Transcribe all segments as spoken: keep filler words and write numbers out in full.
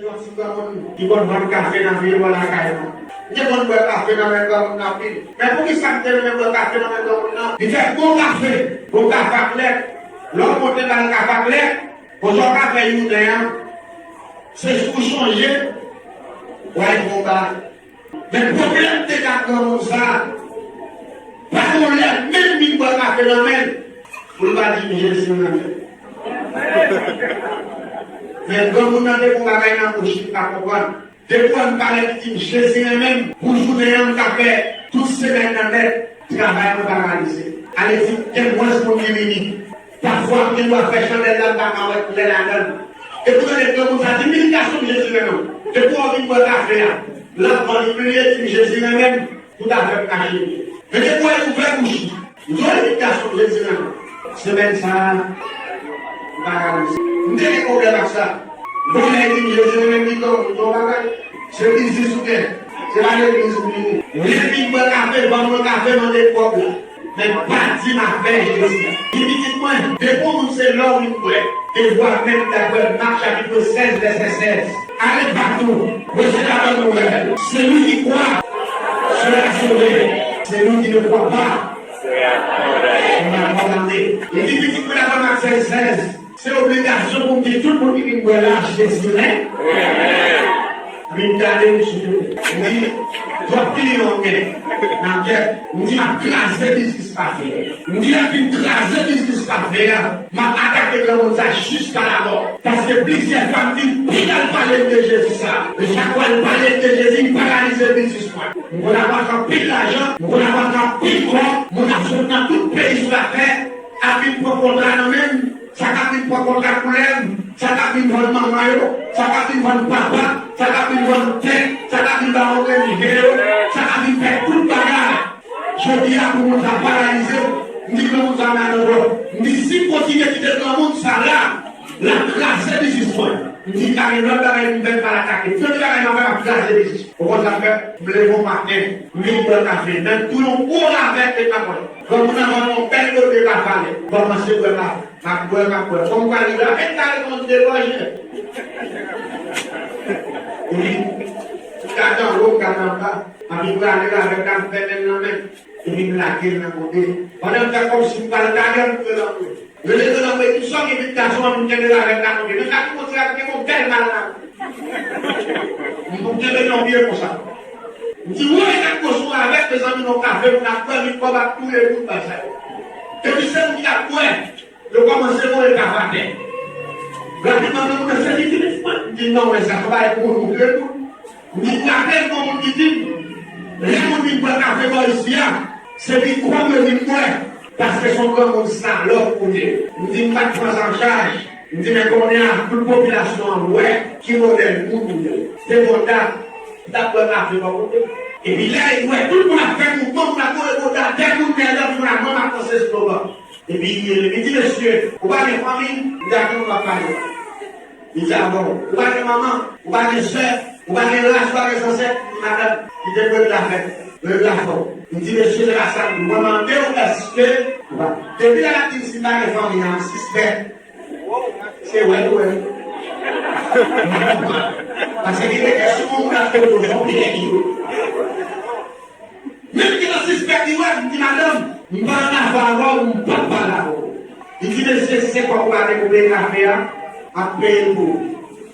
Yon ti granmoun ki konn vann kafe nan vye bò lakay nou. M te konn bwè kafe nan men granmoun nan anpil. Men poukisa m te renmen bwè kafe nan men granmoun nan? Li fè bon kafe, bon kafe ak lèt. Lè w monte ba l kafe ak lèt, konsa w ka fè jounen an, se si w chonje, w al fè yon bagay. Men pwoblèm m te gen ak granmoun sa a, pa gen yon lè menm vin bwè kafe nan men l, pou l pa di m Jezi renmen l. Men granmoun nan te gon bagay nan bouch li, m pa konprann. Depi w wè m parèt, li di m Jezi renmen m, pou jounen an m ka fè tout semèn nan nèt, travay mwen paralize. Ale di m gen mwens moun ki vini. Pafwa, m gen dwa fè chandèl la, m pa ka wè koulè ladan l. Epi w tande granmoun sa di m, "Vin gason m, Jezi renmen w." Depi w wè w vin bwè kafe a, l ap vann li, li di m, "Jezi renmen m." Tout afè m kache li. Men depi w wè l ouvè bouch li, m di w, "Vin gason m, Jezi renmen w." Semèn sa a, m pa ka wè l. M te gen pwoblèm ak sa. Bon, lè li di m, "Jezi renmen m," li di m, "Yon bagay, se biznis ou gen, se pa legliz ou vini." Lè l vin bwè kafe, vann mwen kafe, mande kòb la. Men pa di m afè Jezi. Di pitit mwen, depi w moun se lò w vin kwè, devwa menm daprè Mak chapit sèz, vèsè sèz. Ale patou, preche la bonne nouvelle. Celui qui croit sera sauvé. Celui qui ne croit pas sera condamné. Li di pitit mwen daprè Mak sèz, sèz. Se obligasyon pou m di tout moun ki vin bwè la, Jezi renmen. Vin gade m sou kote. M di, twòp kliyan w gen nan kè. M di, m ap kraze biznis kafe a. M di, lè m fin kraze biznis kafe a, m ap atake granmoun sa jiska lamò. Paske plizyè fwa m di, pi l al pale m de Jezi sa. E chak fwa l pale m de Jezi, m paralize biznis mwen. M konn ap rantre anpil lajan, m konn ap rantre anpil kòb, moun ap sot nan tout peyi sou latè, ap vin pran kontra nan men m. Sa k ap vin pran kontra koulè m, sa k ap vin vann manman yo, sa k ap vin vann papa, sa k ap vin vann tè, sa k ap vin ba òganizasyon yo, sa k ap vin fè tout bagay. Jodi a, pou moun sa paralize m, m di granmoun sa nan lòt. M di, si m kontinye kite granmoun sa la, l ap kraze biznis mwen. M di, pa gen lòt bagay pou m fè, m pa atake. M di, lòt bagay m ap fè, m ap kraze biznis. Ou konn sa m fè? M leve yon maten, m vin bwè kafe. Men tou yon gwo ravèt te nan mwen. Granmoun nan ban m yon bèl gote kafe ale. M kòmanse bwè kafe. M ap bwè, m ap bwè. Kòm m pral rive la, men m ta reponn de lòje. Epi, m gade anwo, m gade anba. Epi m prale avèk la, m fè men l nan men. Epi m lage l nan kote. Pandan m fè kòmsi m pral gade l, m rele anwo. Rele l anwo, epi sa w gen vit gason an, m kenbe l avèk la kote. Men gade kote a, gen yon bèl mal la. M pou kenbe l yon pye konsa. M di, woy, gade kochon avèk, mezanmi, nan kafe, moun ap bwè, vin kòb ap touye moun, bagay sa yo. Epi se moun ki ap bwè. Yo kòmanse voye kafe atè. Rapidman, granmoun nan sezi, di, "Men, m di, non, men sa, se pa pou moun, moun vre tou." M di, "Rapele m, gon moun ki di m, lè moun vin bwè kafe bò isi a, se pi kòm yo vin bwè, paske se yon granmoun salòp ou ye." M di, "M pa t pran sa an chaj." M di, "Men kounye a, tout popilasyon an wè ki modèl moun ou ye." Se bon dat, m t ap bwè kafe bò kote. Epi lè l wè tout moun ap fè mouvman, moun ap voye bòda, tèt moun nèg, epi moun ap, mwen m ap panse slogan. Epi li rele m, li di, "Mesye, ou pa gen fanmi?" M di, "A ki moun w ap pale?" Li di, "A bon, ou pa gen manman, ou pa gen sè, ou pa gen ras, ou pa gen zansèt?" M di, "Madanm, kite m regle afè m, regle afè w." M di, "Mesye, se pa sa m di. Mwen mande w èske ou pa." Depi lè l ap di m si m pa gen fanmi a, m sispèk. Se wè l wè m. Paske li rete sou moun nan foto, fon pi nèg yo. Menm ki nan sispèk li wè m, m di, "Madanm, m pa ann afè avè w, m p ap pale avè w." Li di, "Mesye, se kòb ou pa gen pou peye kafe a, m ap peye l pou ou."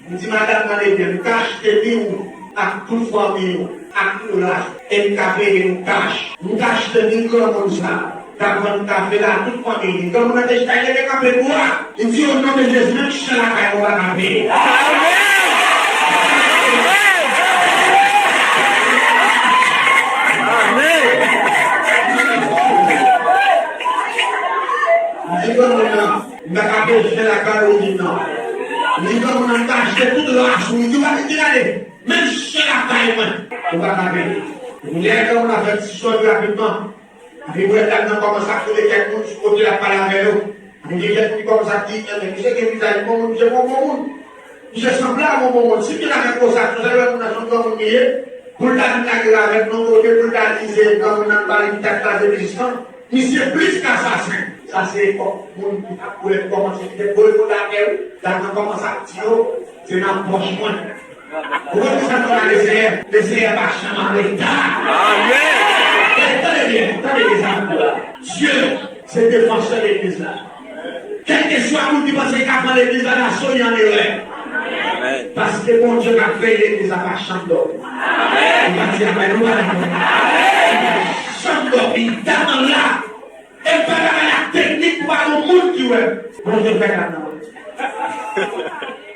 M di, "Madanm, tande byen, m ka achte ni ou ak tout fanmi ou ak tout ras, e m ka peye nou kach." M ka achte ni granmoun sa a. K ap vann kafe la, tout fanmi li. Granmoun nan te chita, li leve kanpe dwat. Li di, "O non de Jezi, menm chen lakay mwen pa ka peye." Li di granmoun nan, "M pa ka peye chen lakay ou," li di, "Non." Li di granmoun nan, "M ka achte tout ras ou." Li di, "Ou pa vin di gade, menm chen lakay mwen, ou pa ka peye." Lè granmoun nan fè ti sòl rapidman, Epi m wè dam nan kòmanse ap rele kèk moun sou kote l ap pale avè yo. Epi gen kèk moun ki kòmanse ap di, "Enben, misye gen vizaj bon moun, misye pa yon bon moun. Misye sanble a yon bon moun." Si m te ta fè gwo sa, se lè moun nan se yon granmoun li ye, pou l ta vin lage ravèt nan kote, pou l ta di se granmoun nan k pale ki ta kraze biznis lan. Misye plis ke asasen. Sa se epòk moun ki t ap kòmanse kite gwo epòk atè wi. Dam nan kòmanse ap di yo, "Se nan pòch mwen." Ou konn sa nou pale Senyè? Lesenyè pa janm an reta. Amèn. Tande byen, tande byen sa m di la. Dye se defansè legliz la. Kèlkeswa moun ki panse li ka pran legliz la daso, li an erè. Amèn. Paske Bondye k ap veye legliz la pa janm dòmi. Amèn. Ou pa di amèn, ou pa di amèn. Li pa janm dòmi. Dam nan la. E m pa ka gade ak teknik pou pa gon moun ki wè m. Bondye fè dam nan wè.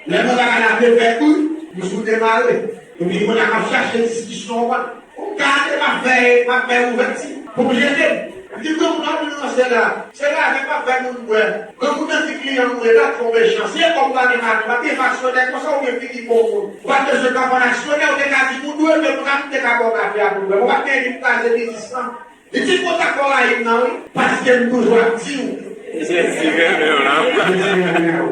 Lè mwen pa ka lave vèt mwen, m sou demare. Epi mwen la m ap chache diskisyon, ou konprann. Ou gade m ap fè, m ap fè ouvèti pou m jete m. M di granmoun nan vin nan sè la. Se lave m ap fè moun bwè. Granmoun nan di kliyan m ret la twò mechan. Si e kòb ou pa gen maten, ou pa t gen aksyonè konsa ou gen figi bon moun. Ou pa t bezwen ka pran aksyonè, ou te ka di moun dwe m, m te ka ba w kafe a pou m bwè. Ou pa t gen li pou kraze biznis lan. Li di kontak kòrayim nan wi, paske m toujou ap di w. Jezi renmen w la. Jezi renmen w.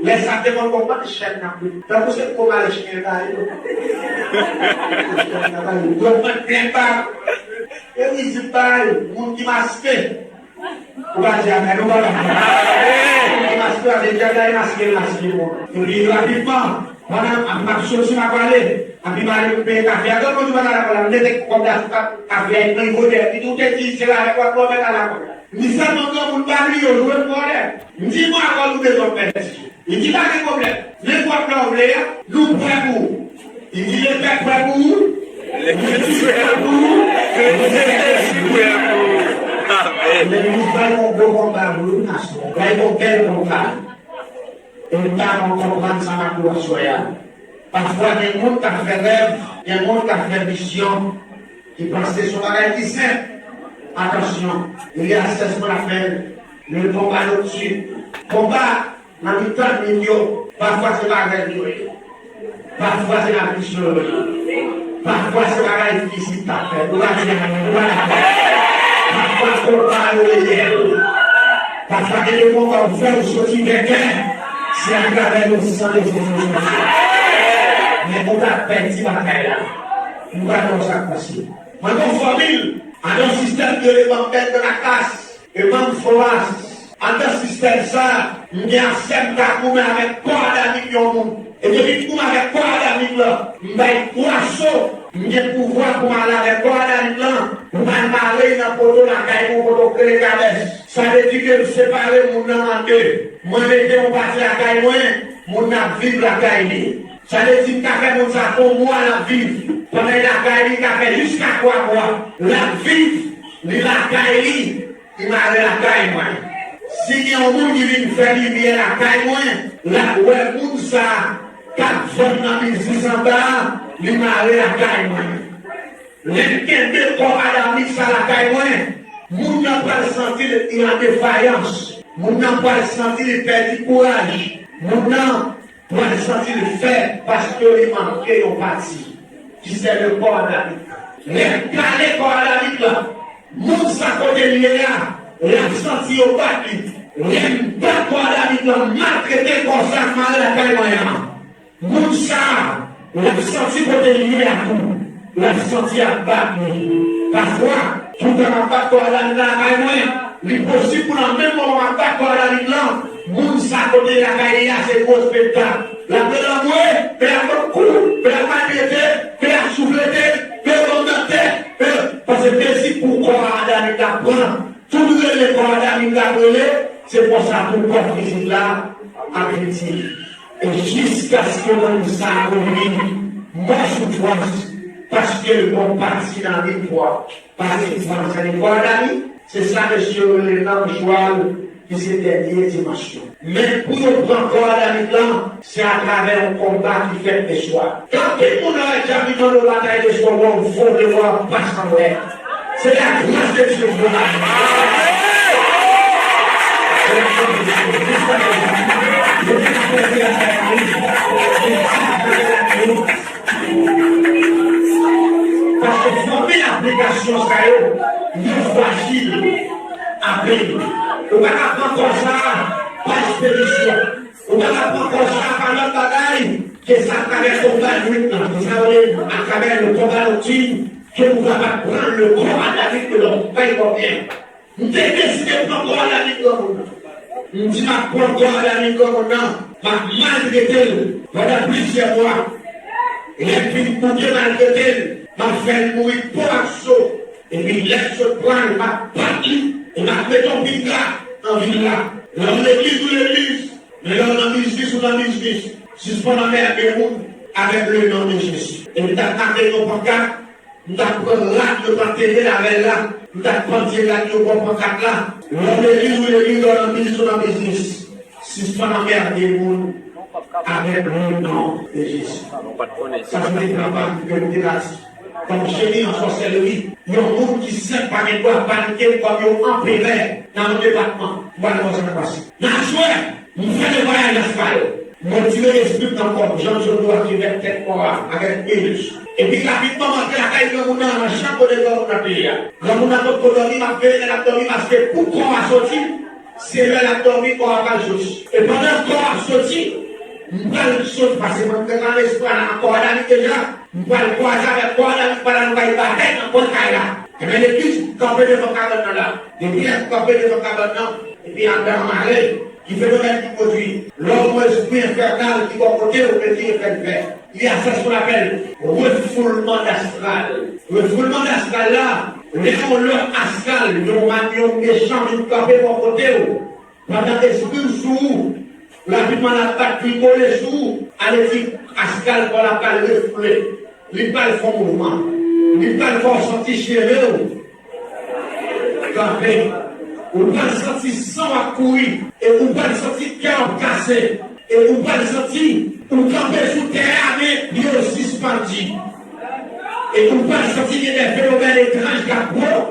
Lè sa te konn konprann chèn nan wi. Tankou se kò mal chen ba yo. Chèn nan ba yo. Yo mwen plen ba. E wi di ba yo, moun ki maske. Ou pa di amèn, ou pa di amèn. Moun ki maske, a se djab la e maske, maske bon. Epi rapidman, pandan m ap soti m ap ale, epi m ale pou m peye kafe a. Granmoun di pandan l ap pale, m mete kòb la sou ka-, kafe a, epi m rive dèyè. Li di, "Ou te di se la avèk w ap pran mèt a la kòb la." M di sèlman granmoun pa bliye w jwe m vòlè. M di, "Bon, akò nou bezwen pèdi." Li di, "Pa gen pwoblèm. Nenpòt lè w vle a, nou prè pou ou." Li di, "Lepè prè pou ou." Lepè prè pou ou. Jezi prè pou ou. Amèn. Men nou bay yon gwo konba vre wi, nasyon. Bay yon bèl konba. E m ta konprann sa m ap di w aswè a. Pafwa, gen moun k ap fè rèv, gen moun k ap fè vizyon, ki panse se yon bagay ki senp. Atansyon, Elias Sèsman ap fè l, le konba noktin. Konba nan mitan nwit yo, pafwa se pa rèv yo ye. Pafwa se nan vizyon yo ye. Pafwa se bagay fizik k ap fèt. Ou pa di amèn, ou pa dakò. Pafwa konba yo reyèl. Pafwa gen de konba ou fè ou soti venkè. Se atravè le san de Jezi Kris. Men ou ta pèdi batay la. Ou pa konn sa k pase. Mwen gon fòmil, adan yon sistèm ki rele Bambèt de la Klas, e Manm Foras. Anndan sistèm sa, m gen aksè m ka goumen avèk kò adamik yon moun. E depi m goumen avèk kò adamik lan, m bay twa so, m gen pouvwa pou m ale avèk kò adamik lan, pou m al mare l nan poto lakay mwen, yon poto k rele Kabès. Sa vle di ke m separe moun nan an de. Mwen mete yon pati lakay mwen, moun nan ap viv lakay li. Sa vle di m ka fè moun sa fè yon mwa l ap viv. Pandan l lakay li, l ka fè jiska twa mwa. L ap viv, li lakay li, li mare lakay mwen. Si gen yon moun ki vin fè limyè lakay mwen, l ap wè moun sa k ap vann nan mil sis anba a, li mare lakay mwen. Lè m kenbe kò adamik sa lakay mwen, moun nan pral santi l li an defayans. Moun nan pral santi li pèdi kouraj. Moun nan pral santi l fèb paske li manke yon pati ki se le kò adamik. Lè m kale kò adamik la, moun sa kote l ye a, l ap santi yo bat li. Lè m bat kò adamik la, m maltrete kò sa k mare lakay mwen an. Moun sa a, l ap santi kote l ye a tou. L ap santi y ap bat li. Pafwa, toutan m ap bat kò adamik la lakay mwen, li posib pou nan menm moman m ap bat kò adamik lan, moun sa kote l lakay li a se gwo spektak. L ap rele anmwe, pe l ap bat kou, pe l ap maltrete, pe l ap souflete, pe l ap ban m nan tèt, pe l, paske mezi pou kò adamik la pran. Tout rele kò adamik la ap rele, se konsa tou kò fizik la ap rete. E jiskaske moun sa a mouri, mò soufrans, paske l gon pati nan li pou pase soufrans sa. Kò adamik, se sa mesye yo rele nanm chwal, ki se dènye dimansyon. Men pou yo pran kò adamik lan, se atravè yon konba ki fèt le swa. Gen anpil moun nan radyo ap mande w batay le swa, w ap vole, w ap pase anlè. Se la gras de Dye pou w. Se la gras de Dye. Paske fòme aplikasyon sa yo, yo frajil anpil. Ou pa ka pran kò sa a pa ekspedisyon. Ou pa ka pran kò sa a pa lòt bagay ke sa atravè konba nwit lan. Se sa yo rele atravè le konba noktin ke ou kapab pran le kò adamik de lòm. Bay kò byen. M te deside pran kò adamik granmoun nan. M di m ap pran kò adamik granmoun nan, m ap maltrete l pandan plizyè mwa. Lè m fin bouke maltrete l, m ap fè l mouri po ak zo. Epi lè l sot pran l, m ap bat li. E m ap mete yon pinga nan vil la. Lè w legliz, ou legliz. Men lè w nan biznis, ou nan biznis. Sispann anmède moun avèk le non de Jezi. E m t ap make yon pankat, m t ap pran rad yo t ap tere avè l la, m t ap pandye rad yo bò pankat la. Lè w legliz, ou legliz, lè w nan biznis, ou nan biznis. Sispann anmède moun avèk le non de Jezi. Sa se te travay ke m te bati. Kòm jeni an sòsèlri, yon moun ki senp pa gen dwa panike m kòm yon anperè nan yon depatman. M pral di w sa k pase. Nan aswè, m fè netwayaj astral. M retire espri m nan kò m, jan m sot do a ki vèt tèt kò a avèk viris. Epi rapidman, m antre lakay granmoun nan, nan chanm kote granmoun nan te ye a. Granmoun nan potko dòmi, m ap veye lè l ap dòmi, paske pou kò a soti, se lè l ap dòmi, kò a pral soti. E pandan kò a ap soti, m pral soti, paske mwen m gentan nan espri a, nan kò a David deja. M pral kwaze avèk kò a David, m pral al bay batèy nan kwen kay la. Ebyen, legliz kanpe devan kabann nan la. Depi lè m kanpe devan kabann nan, epi anndan an mare. Ki fenomèn ki pwodui? Lè w wè espri enfènal ki bò kote w, men ki efè l fè? Li a fè sa w apèl refoulman dastral. Refoulman dastral la, lè yon lòt astral, yon mannyonn mechan vin kanpe bò kote w, pandan espri w sou ou, rapidman l ap bat trikole sou ou, ale di astral pa w la pral refoule. Li pral fè yon mouvman. Li pral fè w santi cheve w kanpe. Ou pral santi san w ap kouri. E ou pral santi kè w ap kase. E ou pral santi ou kanpe sou tè a, men pye w sispandi. E ou pral santi gen de fenomèn etranj k ap pwo-,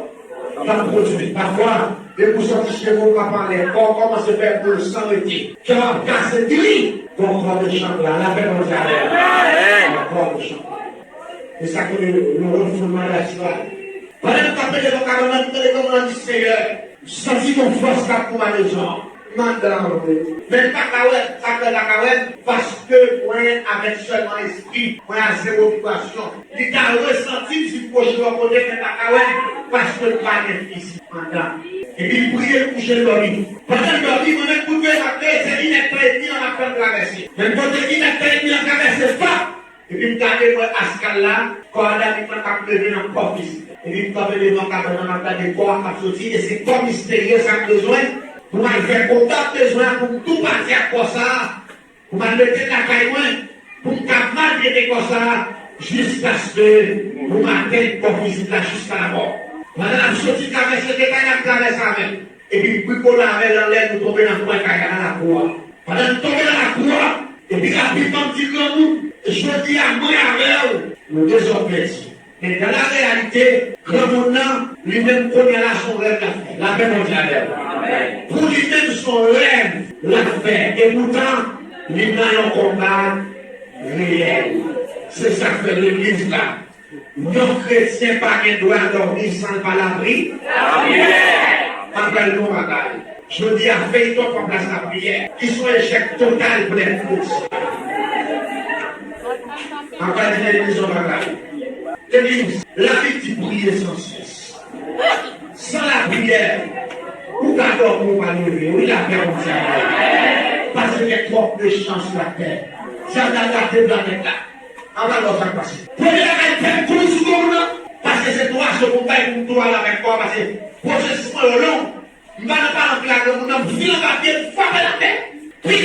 k ap pwodui. Pafwa, depi w santi cheve w kanpe anlè, kò w kòmanse fè boul, san rete. Kè w ap kase, gri. Gon kò mechan la, lapè Bondye avè w. Amèn. Gon kò mechan. E sa k rele le refoulman dastral. Pandan m kanpe devan kabann nan, m tande kòm nan di Seyè, m santi yon fòs k ap pou m ale jan. M anndan antre. Men m pa ka wè, sa fè l pa ka wè m, paske mwen avèk sèlman espri, mwen a zewo vibrasyon. Li ka resanti m si m pwoche yon kote, men pa ka wè m, paske m pa gen fizik anndan. Epi l priye, l kouche, l dòmi. Pandan l dòmi, mwen menm kout veye m ap veye, se inèdtan edmi an m ap tann travèse. Men kote inèdtan edmi an travèse, pap! Epi m gade, m wè astral la, kò a David lan k ap leve nan kò fizik. Epi m kanpe devan kabann nan, m ap gade kò a k ap soti, e se kò misterye sa m bezwen pou m al fè konba m bezwen an, pou m tou pati ak kò sa a, pou m al mete l lakay mwen, pou m ka maltrete kò sa a, jiskaske pou m atenn kò fizik la, jiska lamò. Pandan n ap soti travèse de kay la, m travèse avè l. Epi m brikole avè l anlè, nou tonbe nan kwen kay la, nan lakou a. Pandan n tonbe nan lakou a, epi rapidman m di granmoun, jodi a mwen avè w, nou dezòd pèdi. Men dan la reyalite, granmoun nan, li menm kounye a la, se yon rèv l ap fè. Lapè Bondye avè w. Amèn. Pou li menm, se yon rèv l ap fè. Epoutan, li nan yon konba reyèl. Se sa k fè legliz la, yon kretyen pa gen dwa dòmi san l pa lapriyè. Apre l gon bagay. Jodi a, feyton pran plas lapriyè, ki se yon echèk total pou lèt kretyen. Apre l di legliz yon bagay. Legliz, Labib di priye san sès. San lapriyè, ou ka dòmi, ou pa leve. Wi, lapè Bondye avè w. Paske gen twòp mechan sou latè. Dyab la gate planèt la. An pa wè sa k pase. Premye bagay, fè m kouri sou granmoun nan. Paske se twa so pou m bay pou m tou al avèk kò a, paske pwosesis mwen yo long. M pa nan pale anpil ak granmoun nan, m file anba pye l, m frape l atè. Pi,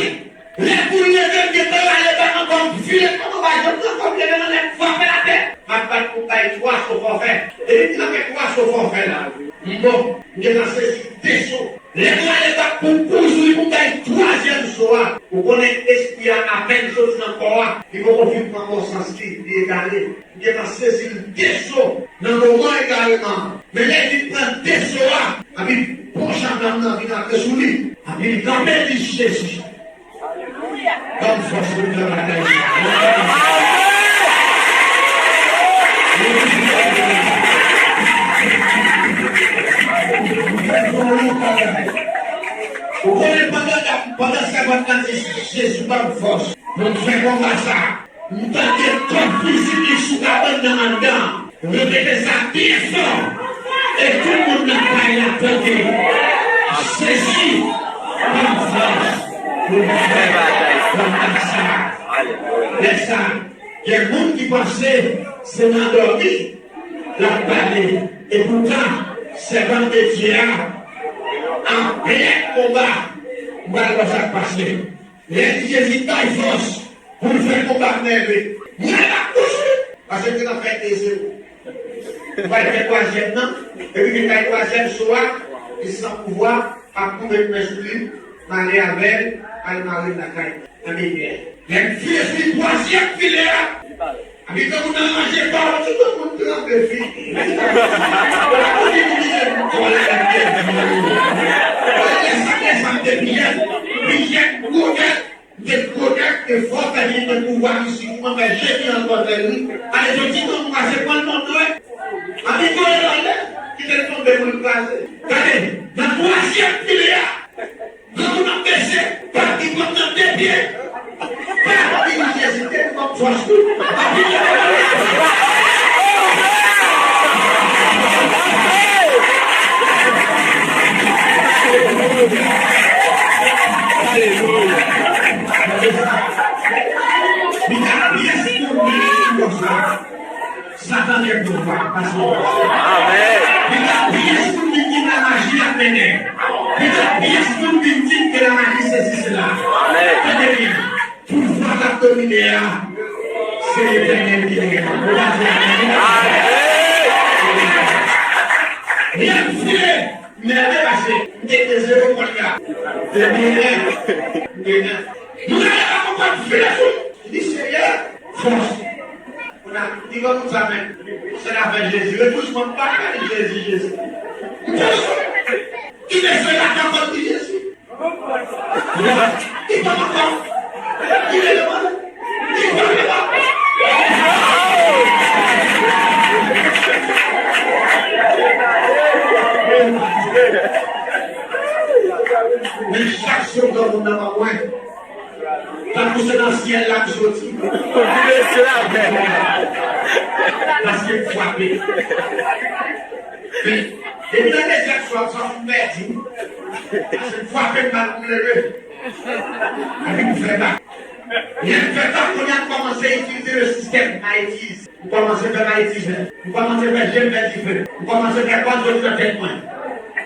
lè boul leve, m gentan rale bak ankò, m file kòm anba janm nan, kòm leve nan lè, m frape l atè. M ap bat pou m bay twa so fòfè. Depi m fin fè twa so fòfè la, m bon, m gentan sezi de so. Lè m rale bak pou m kouri sou li pou m bay twazyèm so a, ou konnen espri a apèn soti nan kò a, li poko fin pran konsans li, li egare. M gentan sezi l de so nan moman egareman an. Men lè li fin pran de so a, epi bon jan dam nan vin antre sou li, epi li kanpe, li di, Jezi, ban m fòs pou m fè batay sa. Ou konnen pandan, pandan sèvant lan di, Jezi, ban m fòs pou m fè konba sa. M tande kò fizik li sou kabann nan anndan an repete sa byen fò. E tout moun nan kay la tande, Jezi, ban m fòs pou m fè konba sa. Lè sa, Gen moun ki panse se nan dòmi l ap pale. Epoutan, sèvant de Dye a an plen konba. M pral wè sa k pase. Lè Jezi bay fòs pou l fè konba nève, mwen ap pouswiv, paske l te nan fè de zewo. Ou pral fè twazyèm nan, epi vin bay twazyèm so a, li san pouvwa, ap koube men sou li, mare avè l, al mare l lakay, nan deryè. Lè m file sou li twazyèm file a, epi granmoun nan ranje pa w, tout moun tranble fini. Ou di, ou di, se kòlè m te di. Lè sa, lè sa m te piyè, piyè gwo kè. M te pwotèk e fò fè li te pouvwa isit pou mwen fè Jezi ankò fè li. Ale soti nan mwa se pran non mwen. Anpi kore lòlè ki te tonbe pou l kraze. Gade, nan twazyèm file a, granmoun ap bese, pa ki pran nan de pye. Pa ki Jezi te pran fòs tou. Anpi Alelouya. Li ka pyès moun ki gen fòs la. Satan gen pouvwa, pase. Amèn. Li ka pyès moun ki di lamaji ap mennen. Li ka pyès moun ki di ke lamaji sesi sela. Amèn. Tande byen. Pouvwa k ap domine a, se Letènèl ki genyen. Ou pa di amèn. Amèn. Li ap file. Nève pase, m te de zewo kòd la. De nève. M te nève. Nou gade pa konprann file sou. Li Seyè, fòs. Kounye a, li ban nou sa menm. Se la fè Jezi. Repousman pa gade Jezi, Jezi. M te sou. Li leve la pa konn di Jezi. Li pa ankò. Li leve la. Li pa ankò. Men chak sou granmoun nan pa mwen. Tankou se nan syèl la m soti. Paske m frape. Men, depi nan dezyèm swa, m santi m pèdi. Paske m frape m mal pou m leve. Epi m fè bak. Lè m fè bak, kounye a m kòmanse itilize le sistèm Maîtrise. M kòmanse fè Maîtrise. M kòmanse fè je m fè dife. M kòmanse fè kò soti nan tèt mwen.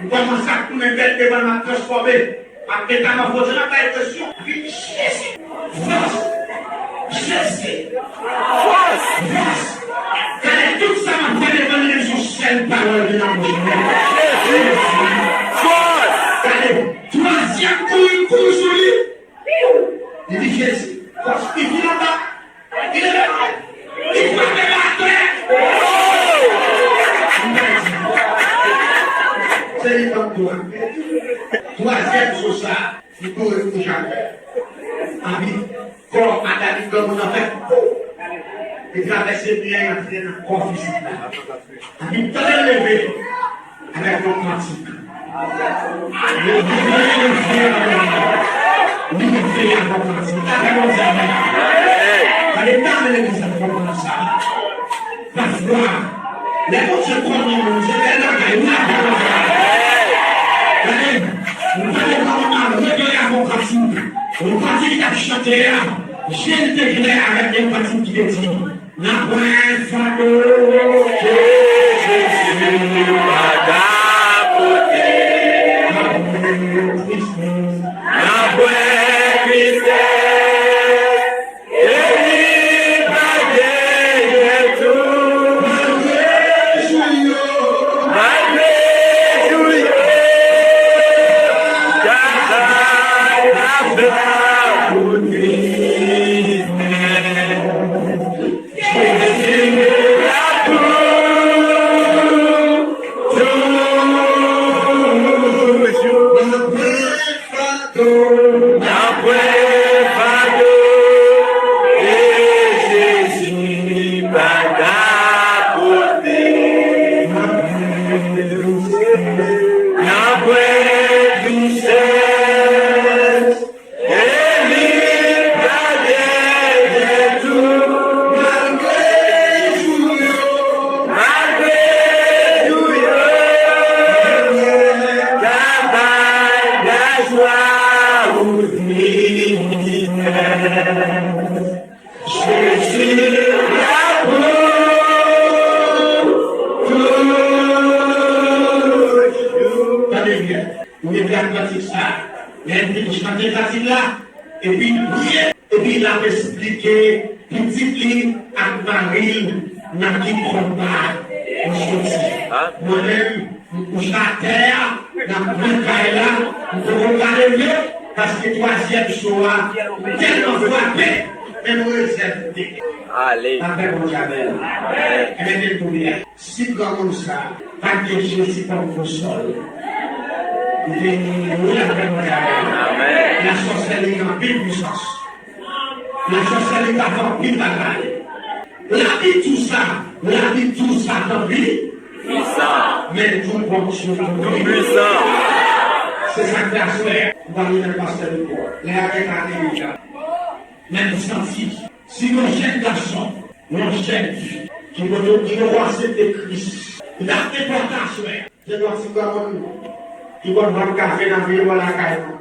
M kòmanse ap tounen tèt devan l, m ap transfòme. M ap metamòfoze, m ap bay presyon. Vin Jezi. Fòs. Jezi. Fòs. Fòs. Gade tout sa m ap fè devan li, se yon sèl pawòl ki nan bouch mwen. Jezi. Fòs. Gade, twazyèm kou, m kouri sou li. Li di Jezi. Fòs, li vin anba. Li leve, li frape m atè. M pèdi. Se li k ban m dwa. Twazyèm so sa, li kouri pou Jakèt. Anpi, kò Adam granmoun nan fè pou. Li travèse mè a, antre nan kò fizik la. Anpi, pandan l leve, avèk yon kantik. Li leve, li leve avèk yon kantik. Avèk yon kantik. Gade, dam legliz la konprann sa. Pafwa, lè Bondye konnen moun, se bèl bagay, wi, avèk yon kantik. Gade, nou pa gen kòman al reveye avèk yon kantik. Yon kantik ki t ap chante a, je l te klè avèk yon kantik ki te di, Nanpwen fado. Ke Jezi pa ta pote. Nanpwen tristès. Nanpwen tristès. Ke li pa genyen tou. Malgre jou yo. Malgre jou yo. Ka ta pote. Nanpwen fado, e Jezi pa ka pote. Nanpwen tristès. E li pa genyen tou. Malgre jou yo. Malgre jou yo. Ka bay lajwa ou tristès. Jezi. Epi l chante kantik la, epi l priye, epi l ap esplike pitit li ak mari l nan ki konba yo soti. Mwen menm, m kouche atè a, nan kwen kay la, m poko ka leve, paske twazyèm cho a, m tèlman frape, men m rezève. Ale. Lapè Bondye avè w. Enben, mete l pou li a. Si granmoun sa a pa t gen Jezi kòm bousòl, li te mouri avèk mwen avè l. Lasòsèri gen anpil pwisans. Lasòsèri ka fè anpil bagay. Labib di w sa, Labib di w Satan pi pwisan, men di w Bondye pi pwisan. Se sa k fè aswè, m pral remèt pastè mikwo a. Lè a gen ka gen deja. Men m santi, si yon jèn gason, yon jèn fi, ki poko, ki poko aksepte Kris, li t ap enpòtan aswè a. Gen dwa ti granmoun ki konn vann kafe nan vil ou lakay nou.